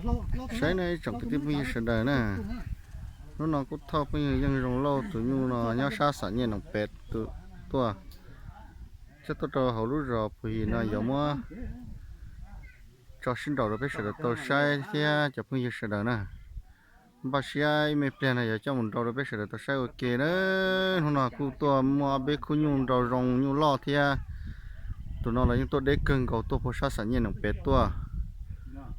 Saib nej tsoom kwv tij phooj ywg sawv daws na, hnub no kuj thauj phooj ywg Yeej Zoo Lauj tus nyuj no nyob sab Xam Nyiaj Noom Pem tuaj, thiab tuaj rau hauv lub zos Phu Yis no yuav muab tso sib nraus rau peb sawv daws tau saib thiab cov phooj ywg sawv daws na. Npaj siab ib me pliag no yuav coj mus nrau rau peb sawv daws tau saib ua ke na. Hnub no kuj tuaj muaj ob peb khub nyuj nrau zoo nyuj loj thiab. Tus no los yeej tuaj deb kawg nkaus, tuaj puag sab Xam Nyiaj Noom Pem tuaj.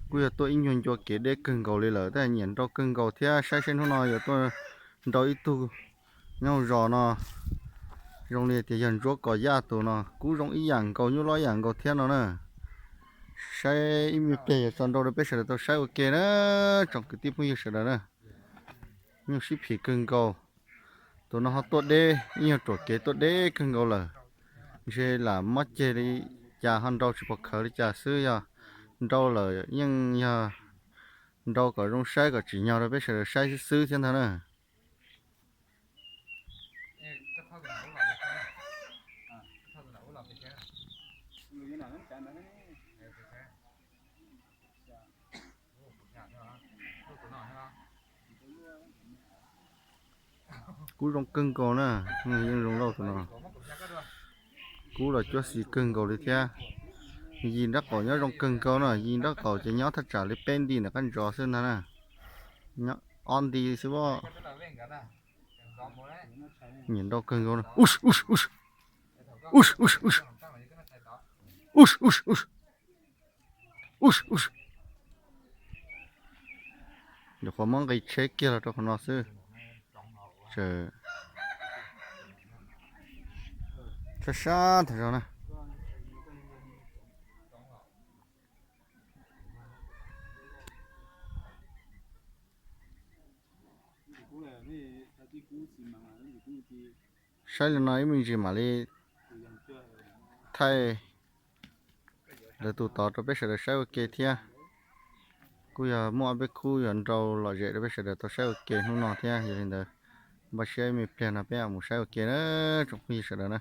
Kuj yog tuaj ib nyuag ncua kev deb kawg nkaus li lawm, tab nyiam nrau kawg nkaus thiab. Saib seb hnub no yuav tuaj nrau ib tug nyob hauv zos no, zoo li tias yog Ntsuab Kos Yaj tus no, kuj zoo ib yam nkaus, nyuj loj ib yam nkaus thiab no na. Saib ib me pliag yuav tso nrau rau peb sawv daws tau saib ua ke na, tsoom kwv tij phooj ywg sawv daws na. Nyuj sib phim kawg nkaus. Tus no ho tuaj deb, ib nyuag ruam kev tuaj deb kawg nkaus lawm. Ntshe lam mob ceg li cas ho nrau tsis pom khawv li cas xwb, yog nrau lawm yeej yog nrau kom zoo saib kom tsim nyog rau peb sawv daws saib xwb xwb thiab ntag na. Kub zoo kawg nkaus na, Yeej Zoo Lauj tus no. Kub los cuab xis kawg nkaus li thiab. Yim nraub qaum nyob zoo kawg nkaus na, yim nraub qaum ces nyob thaj tsam li peb nti ntawm qab ntsos xwb ntag na. Nyob ob nti xwb as. Nyiam nrau kawg nkaus na. Us, us, us. Us, us, us. Us, us, us. Us, us. Nyuam qhuav muab nqis tsheb kiag los rau qhov no xwb. Sab sab ntawm zos na. Saib li no ib me ntsis mam li thaij lawv tus tod rau peb sawv daws saib ua ke thiab. Kuj yog muaj ob peb khub yuav nrau lom zem rau peb sawv daws tau saib ua ke hnub no thiab. Yog li ntawd, npaj siab ib me pliag no peb mam mus saib ua ke na, tsoom phooj ywg sawv daws na.